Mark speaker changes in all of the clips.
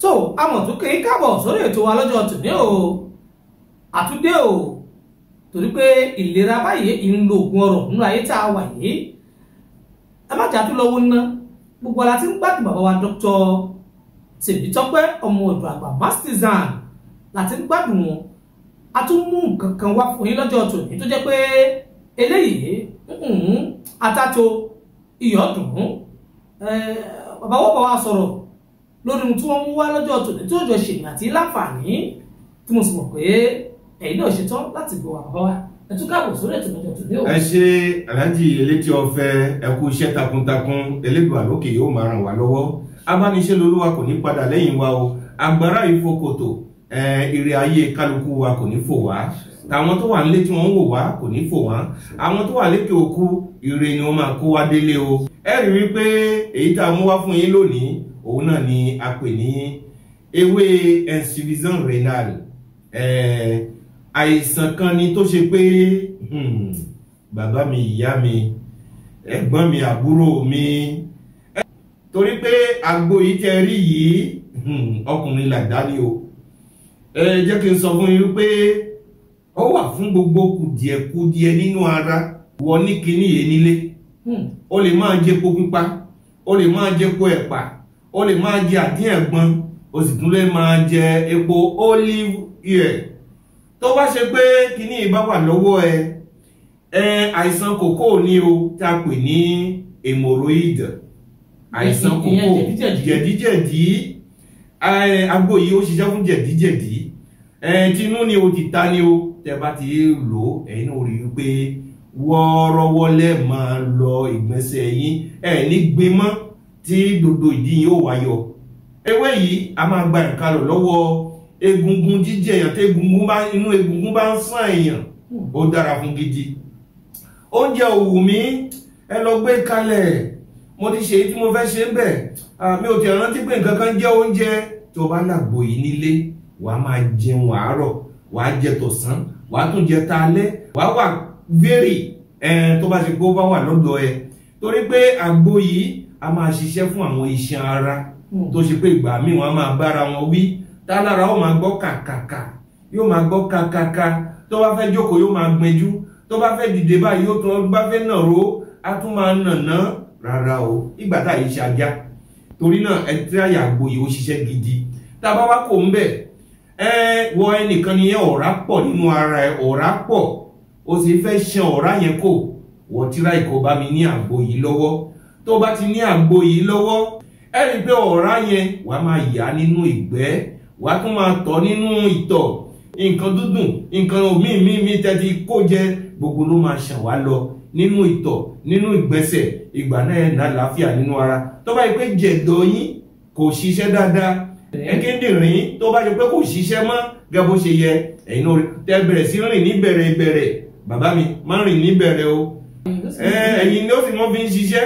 Speaker 1: Tó àmọ̀ tó kéé káàbọ̀ sórí ètò wa lọ́jọ́ tòní o, àtúndé o, torí pé ìlera báyìí ń lo oògùn ọrọ̀ nínú ayé tá a wà yìí. Ẹ má jà tó lọ́wọ́ ná, gbogbo ara ti ń gbádùn bàbá wa Dr. Tèmítọ́pẹ́ ọmọ ọ̀dọ̀ àgbà Mastizan láti ń gbádùn wọn. A tún mú nǹkan kan wá fún yín lọ́jọ́ tòní tó jẹ́ pé eléyìí atato iyọ̀ dùn. Bàbá wọ́n bá wa sọ̀rọ̀ lórí ohun tí wọ́n mú wá lọ́jọ́ tòní tí ó jọ ṣèyàn àti láǹfààní, tí mo sì mọ̀ pé ẹ̀yin náà ṣetán láti gbọ́ wa. Bàbá wa, ẹ tún káàbọ̀ sórí ètò lọ́jọ́ tòní o.
Speaker 2: Ẹ ṣe Alhaji elétí ọ̀fẹ́, ẹ kú iṣẹ́ takuntakun, Elédùà lókè yóò máa ràn wá lọ́wọ́. Abániṣe lolúwa kò ní padà lẹ́yìn wa o. Agbára ìfokòtò ire ayé kálukú wa kò ní fò wá. Àwọn tó wà nílé tí wọ́n ń wò wá kò ní fò wá. Àwọn tó wà lékè òkú ire ni wọ́n máa kó wá délé o. Ẹ rí i pé èyí tá a mú wá fún yín lónìí òun náà ni a pè ní ewé insuffisance rénale. Àìsàn kan ni tó ṣe pé bàbá mi, ìyá mi, ẹ̀gbọ́n mi, àbúrò mi, torí pé àgbo yìí tẹ́ rí yìí ọkùnrin làdá ni o. Ẹ jẹ́ kí n sọ fún yín pé ó wà fún gbogbo kùdìẹ̀kudiẹ nínú ara. Wọ ní kinní yìí nílé, ó lè máa jẹ epo pípa, ó lè máa jẹ epo ẹ̀pà, ó lè máa jẹ àdín ẹ̀gbọ́n, ó sì tún lè máa jẹ epo olive oil. Tó bá ṣe pé kinní yìí bá wà lọ́wọ́ ẹ, àìsàn kòkó ni o tá a pè ní hemorrhoid, àìsàn kòkó jẹ̀díjẹ̀dí. Àgbo yìí ó ṣiṣẹ́ fún jẹ̀díjẹ̀dí, tinú ni o, tìta ni o. Tẹ́ bá ti lò ó, ẹ̀yin náà rí i pé wọ́ọ́rọ́wọ́lẹ́ máa lọ ìgbọ̀nsẹ̀ yín, ẹ̀ ní gbin mọ́ tí gbogbo ìdí yín ó wáyọ. Ewé yìí a máa gba ìkalọ̀ lọ́wọ́ egungun jíjẹ èèyàn, tí inú egungun bá ń sàn èèyàn, ó dára fún gidi. Oúnjẹ òwú mi ẹ lọ gbé kalẹ̀, mo ti ṣe èyí tí mo fẹ́ ṣe ń bẹ̀, mi ò tẹ̀ rántí pé nǹkan kan jẹ́ oúnjẹ. Tó bá làgbo yìí nílé, wàá máa jẹun àárọ̀, wàá jẹ tọ̀sán, wàá tún jẹ talẹ́, wàá wà vérì tó bá ṣe pé ó bá wà lọ́dọ̀ ẹ. Torí pé àgbo yìí a máa ṣiṣẹ́ fún àwọn iṣan ara tó ṣe pé ìgbà míì wọ́n á máa bára wọn wí, tálára ó máa gbọ́ kàkàkà, yóò máa gbọ́ kàkàkà. Tó bá fẹ́ jókòó yóò máa gbẹjú, tó bá fẹ́ dìde báyìí yóò tún bá fẹ́ nàró á tún máa nàná. Rárá o, ìgbà tá yìí ṣe ajá. Torí náà ẹ tí àyà àgbo yìí ó ṣiṣẹ́ gidi. Tá a bá wá kò ń bẹ̀, ẹ wọ ẹnìkan nìyẹn, ọ̀rá pọ̀ nínú ara ẹ, ọ̀rá pọ̀, ó sì fẹ́ ṣan ọ̀rá yẹn kò. Wọ́n tíra ìkó bá mi ní àgbo yìí lọ́wọ́. Tó bá ti ní àgbo yìí lọ́wọ́, ẹ rí i pé ọ̀rá yẹn wàá máa yà nínú ìgbẹ́, wàá tún máa tọ̀ nínú ìtọ̀, nǹkan dúdùn, nǹkan míì tẹ́tí kó jẹ, gbogbo ló máa ṣàn wá lọ nínú ìtọ̀, nínú ìgbẹ́sẹ̀. Ìgbà náà ẹ̀ ní àlàáfíà nínú ara. Tó bá yẹ pé jẹ̀dọ̀ yín kò ṣiṣẹ́ dáadáa, ẹ̀kíndìnrín tó bá yẹ pé kò ṣiṣẹ́ mọ́ gẹ́gẹ́ bó ṣe yẹ, ẹ̀yin náà tẹ́ bẹ̀rẹ̀ sí rìn ní bẹ̀rẹ̀ ìbẹ̀rẹ̀. Bàbá mi má rìn ní bẹ̀rẹ̀ o, ẹ̀yin ni ó sì wọ́n fi ń ṣiṣẹ́,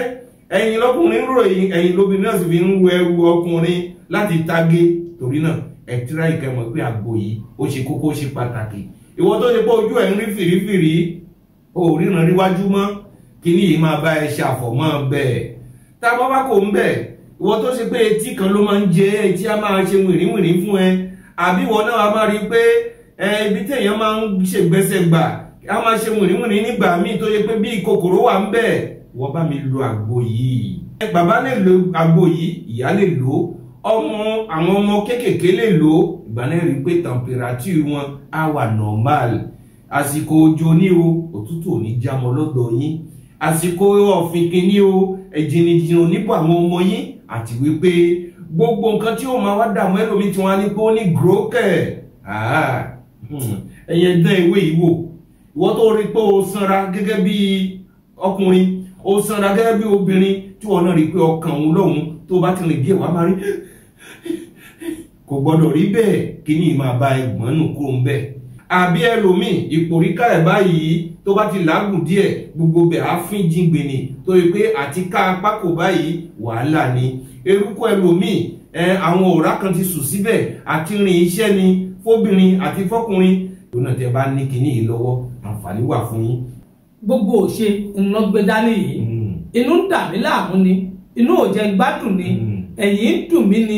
Speaker 2: ẹ̀yin lọ́kùnrin rò, ẹ̀yin lóbìnrin náà sì fi ń wọ ẹrù ọkùnrin láti tage. Torí náà ẹ tíra ìkẹmọ̀ pé àgbo yìí ó ṣe kókó, ó ṣe pàtàkì. Ìwọ tó ṣe pé ojú ẹ̀ ń rí fìrífìrí, o ò ríran ríwájú mọ́, kíní yìí máa bá ẹ ṣàfọ̀mọ́ bẹ́ẹ̀. Tá a bá wá kò ń bẹ̀, ìwọ tó ṣe pé etí kan ló máa ń jẹ, etí á máa ṣe wìrìwìrì fún ẹ, àbí ìwọ náà á máa rí i pé ibi tí èèyàn máa ń ṣègbẹ́sẹ̀ gbà á máa ṣe wìrìwìrì nígbà míì tó yẹ pé bí kòkòrò wà ń bẹ̀, wọ́n bá mi lo àgbo yìí. Bàbá lè lo àgbo yìí, ìyá lè lò ó, ọmọ àwọn ọmọ kéékèèké lè lò ó. Ìgbà náà rí i pé tẹ̀mpẹ̀rátì wọn á wà normal. Àsìkò òjò ní o, òtútù ò ní jámọ́ lọ́dọ̀ yín. Àsìkò ọ̀fìnkì ní o, ẹ̀jìnìjìnì ò ní bọ̀ àwọn ọmọ yín. Àti wípé gbogbo nǹkan tí ó máa wá dààmú ẹlòmíì tí wọ́n á ní pé ó ní grókẹ̀, ẹ̀yẹn dán ewé yìí wò. Ìwọ tó rí pé o sanra gẹ́gẹ́ bí ọkùnrin, o sanra gẹ́gẹ́ bí obìnrin, tí wọ́n náà rí pé ọkàn òun lọ́hùn, tó bá ti rìn díẹ̀ wá máa rí kò gbọ́dọ̀ rí bẹ́ẹ̀, kí ni máa bá ẹ̀gbọ́n nù kúrò ń bẹ́ẹ̀. Àbí ẹlòmíì ìpòríkà ẹ̀ báyìí tó bá ti làágùn díẹ̀, gbogbo bẹ̀ á fín jíngbìnì, tó yẹ pé àti ká apá kò báyìí wàhálà ni. Eruku ẹlòmíì àwọn ọ̀rá kan ti sùn síbẹ̀, àti rìn iṣẹ́ ni fóbìnrin àti fọ́kùnrin. Lónà tẹ́ bá ní kinní yìí lọ́wọ́, àǹfààní wà fún yín.
Speaker 1: Gbogbo òṣe ńlọgbẹ dání yìí, inú ń dà mí láàmú ni, inú ò jẹ́ gbádùn ni, ẹ̀yìn ń dùn mí ni,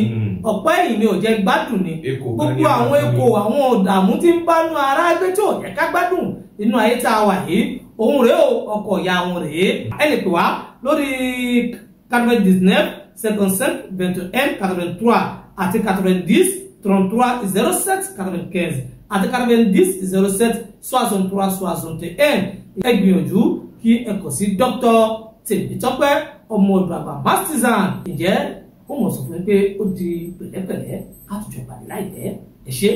Speaker 1: Ọ̀pá ẹ̀yìn ni ò jẹ́ gbádùn ni.
Speaker 2: Ekò gan ni
Speaker 1: Gbogbo àwọn
Speaker 2: ara
Speaker 1: ekò, àwọn ọ̀dààmú tí ń bánú ara gbé tí ò jẹ́ ká gbádùn inú ayé tá a wà yìí, òun rèé o, ọkọ̀ ìyá òun rèé. Ẹ lè pè wá lórí 99 55 21 83 àti 90 33 07 95 àti 90 07 63 61. Ẹ gbìyànjú kí ẹ kàn sí Dr. Tèmítọ́pẹ́ ọmọ ọ̀dọ̀ àgbà Mastizan. Ǹjẹ́ ó mọ̀ sọ fún mi pé ó di pẹ̀lẹ́pẹ̀lẹ́, á tún jọ pàdé láìpẹ́. Ẹ ṣé.